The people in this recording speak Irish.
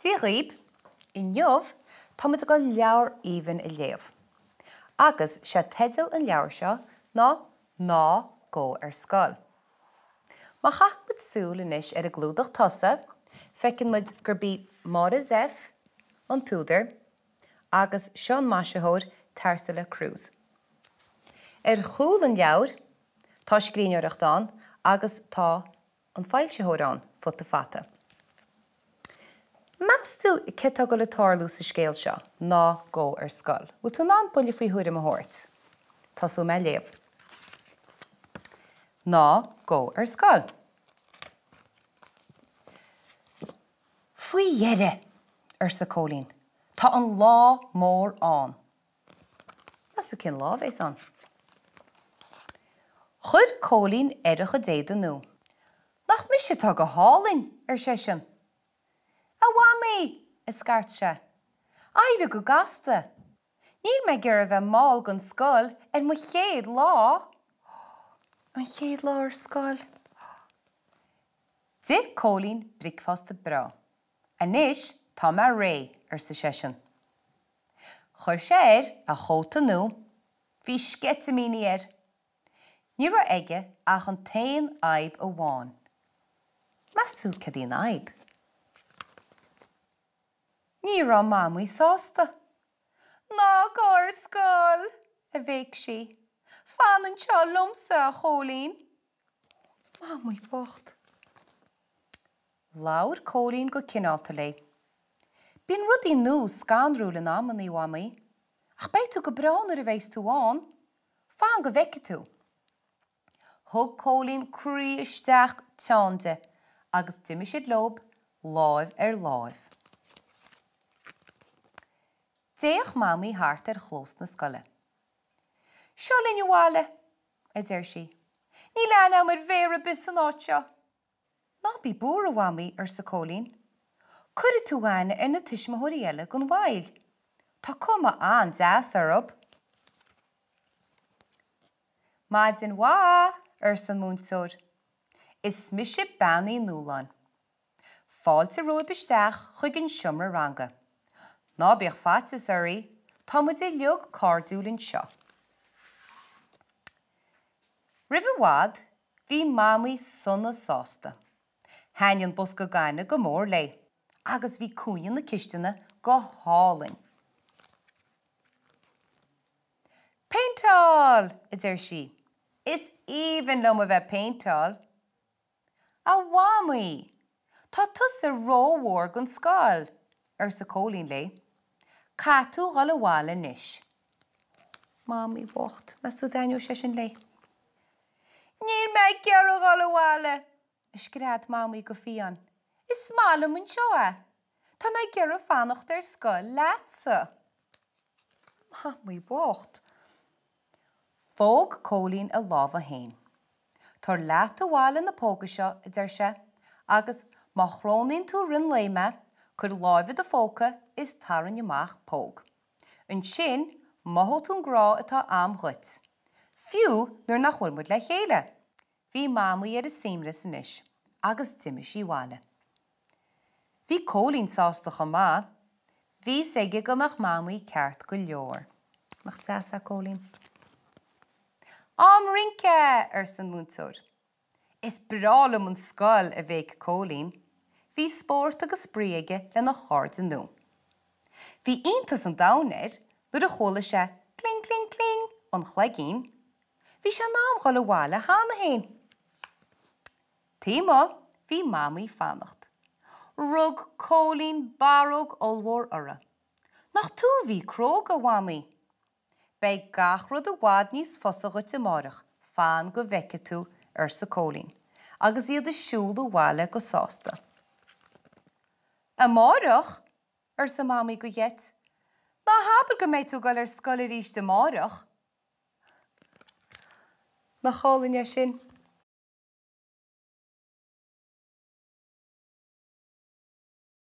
Dia dhaoib! Inniu tá muid ag dul leabhar aoibhinn a léamh. Agus sé teideal an leabhair seo ná Ná Gabh Ar Scoil. Má chaitheann muid súil anois ar an gclúdach tosaigh, feiceann muid gurb í Máire Zepf an t-údar agus seo an maisitheoir Tarsila Kruse. Ar chúl an leabhair tá scríbhneoireacht ann agus tá an foilsitheoir ann, Futa Fata. Meas tú céard atá ag dul ag tarlú sa scéal seo, Ná Gabh ar Scoil? Bhfuil tú in ann buille faoi thuairim a thabhairt? Tosóidh mé ag léamh. Ná Gabh ar Scoil. Faoi dheireadh! arsa Cóilín. Tá an lá mór ann. Meas tú cén lá a bheas ann? Chuir Cóilín air a chuid éadaí nua. Nach mise atá go hálainn! ar seisean. A Mhamaí! a scairt sé. Éirigh go gasta! Níl mé ag iarraidh a bheith mall don scoil ar mo chéad lá! An chéad lá ar scoil! D'ith Cóilín bricfeasta breá. Anois tá mé réidh, arsa seisean. Chuir sé air a chóta nua. Bhí sceitimíní air. Ní raibh aige ach an t-aon fhadhb amháin. Meas tú cad í an fhadhb? Ní raibh Mamaí sásta. Ná gabh ar scoil! a bhéic sí. Fan anseo liomsa, a Chóilín! Mamaí bocht. Labhair Cóilín go cineálta léi. Bíonn rudaí nua scanrúil in amannaí, a Mhamaí. Ach beidh tú go breá nuair a bheas tú ann. Fan go bhfeicfidh tú. Thug Cóilín croí isteach teann di agus d'imigh siad leob, láimh ar láimh. D'fhéach Mamaí thart ar chlós na scoile. Seo linn abhaile, a deir sí. Níl aithne agam ar mhéar ar bith san áit seo. Ná bí buartha, a Mhamaí, arsa Cóilín. Cuirfidh tú aithne ar na tuismitheoirí eile gan mhoill. Tá cuma an-deas orthub. Maidin mhaith, arsa an múinteoir. Is mise Bean Uí Nualláin. Fáilte romhaibh isteach chuig an seomra ranga. Ná bíodh faitíos oraibh, tá muid uilig cairdiúil anseo. Roimh i bhfad, bhí Mamaí sona sásta. Thaitnigh an bosca gainimh go mór léi agus bhí cúinne na cistine go hálainn. Péinteáil! a deir sí. Is aoibhinn liom a bheith ag péinteáil! A Mhamaí! Tá tusa rómhór don scoil! arsa Cóilín léi. Caithfidh tú dhul abhaile anois. Mamaí bhocht, meas tú an dtaitneoidh sé sin léi? Níl mé ag iarraidh dhul abhaile! a scread Mamaí go fiáin. Is maith liom anseo é! Tá mé ag iarraidh fanacht ar scoil leatsa! Mamaí bhocht! Phóg Cóilín a lámha féin. Tabhair leat abhaile na póga seo, a deir sé, agus má chrónaíonn tú i rith an lae mé, cuir láimh i do phóca is tarraing amach póg. Ansin mothóidh tú an grá atá a'm dhuit. Fiú nuair nach bhfuil muid le chéile. Bhí Mamaí ar a suaimhneas anois agus d'imigh sí abhaile. Bhí Cóilín sásta chomh maith. Bhí 'fhios aige go mbeadh Mamaí ceart go leor. Nach deas é Cóilín? Am rince! arsa an múinteoir. Is breá liom an scoil, a bhéic Cóilín. Bhí spórt agus spraoi aige lena chairde nua. Bhí iontas an domhain air nuair a chuala sé cling cling cling an chloigín. Bhí sé in am dhul abhaile cheana féin. Taobh amuigh bhí Mamaí ag fanacht. Rug Cóilín barróg ollmhór uirthi. Nach tú a bhí cróga, a Mhamaí? Beidh gach rud i bhfad níos fusa dhuit amáireach, fan go bhfeicfidh tú, arsa Cóilín, agus iad ag siúl abhaile go sásta. Amáireach? arsa Mamaí go geit. Ná habair go mbeidh tú ag dul ar scoil arís amáireach? Nach álainn é sin?